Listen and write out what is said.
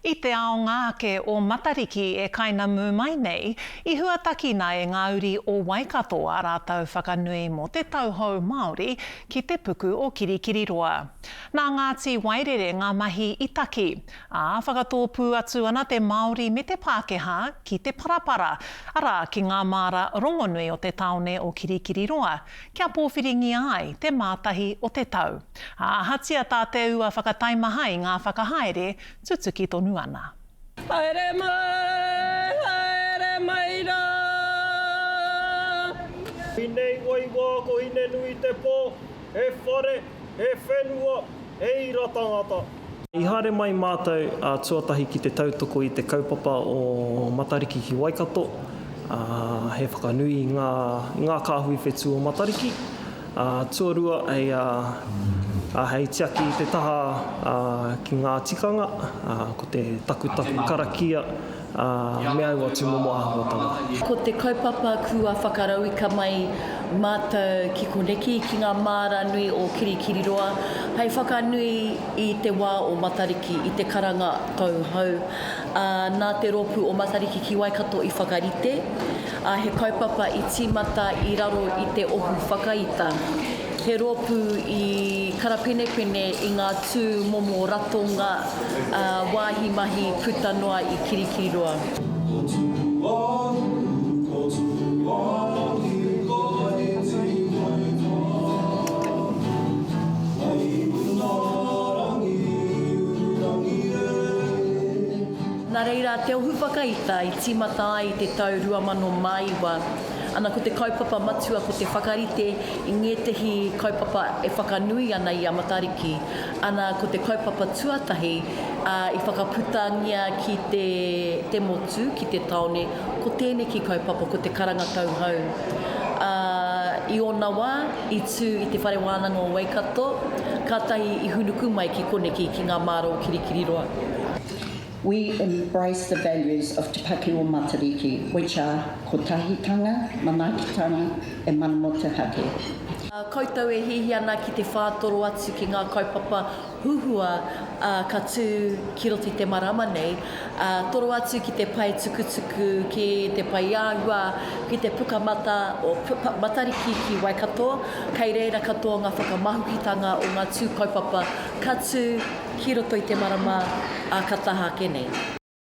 I te aonga ake o Matariki e kainamū mai nei, i huatakina e ngā uri o Waikato ā rātou whakanui mō te Tau Hou Māori ki te puku o Kirikiriroa. Nā Ngāti Wairere ngā mahi i taki, ā, whakatōpū atu ana te Māori me te Pākehā ki te parapara, arā, ki ngā māra rongonui o te tāone o Kirikiriroa, kia pōwhiringia ai te mātahi o te tau. Ā, ahatia tā te ua whakataimaha i ngā whakahaere, tutuki tonu ana. Haere mai, haere mai rā. Hineiwaiwā ko Hinenuitepō, he whare, he whenua, he ira tangata. I haere mai mātou tuatahi ki te tautoko i te kaupapa o Matariki ki Waikato, he whakanui i ngā, i ngā kāhui whetū o Matariki. Tuarua, hei, hei tiaki i te taha ki ngā tikanga, ko te takutaku karakia, me aua tūmomo āhuatanga. Ko te kaupapa kua whakarauika mai mātou ki koneki, ki ngā māra nui o Kirikiriroa, hei whakanui i te wā o Matariki, i te karanga tau hou. Ā, nā te rōpū o Matariki ki Waikato i whakarite, ā, he kaupapa i tīmata i raro i te ohu whakaita. He rōpū i karapenepene i ngā tū momo ratonga, ā, wāhi mahi puta noa i Kirikiriroa. Ko Tupuānuku, ko Tupuārangi, ko Hiti-waitā. Mai Unarangi, Ururangi e. Nā reira, Te Ohu Whakaita i tīmata ai i te tau 2009. Ana ko te kaupapa matua ko te whakarite i ngētehi kaupapa e whakanui ana i a Matariki. Ana ko te kaupapa tuatahi i whakaputangia ki te te motu, ki te taone, ko tēneki kaupapa ko te karanga tau hou. Ā, i ōna wā, i tū i Te Whare Wānanga o Waikato, kātahi i hunuku mai ki koneki ki ngā māra o Kirikiriroa. We embrace the values of Te Paki o Matariki, which are kotahitanga, manaakitanga and mana motuhake. Koutou e hiahia ana ki te whātoro atu ki ngā kaupapa huhua ka tū ki roto i te marama nei, toro atu ki te pae tukutuku, ki te pae āhua, ki te pukamata o Matariki ki Waikato, kei reira katoa ngā whakamahukitanga o ngā tū kaupapa ka tū ki roto i te marama, ā, ka taha ake nei.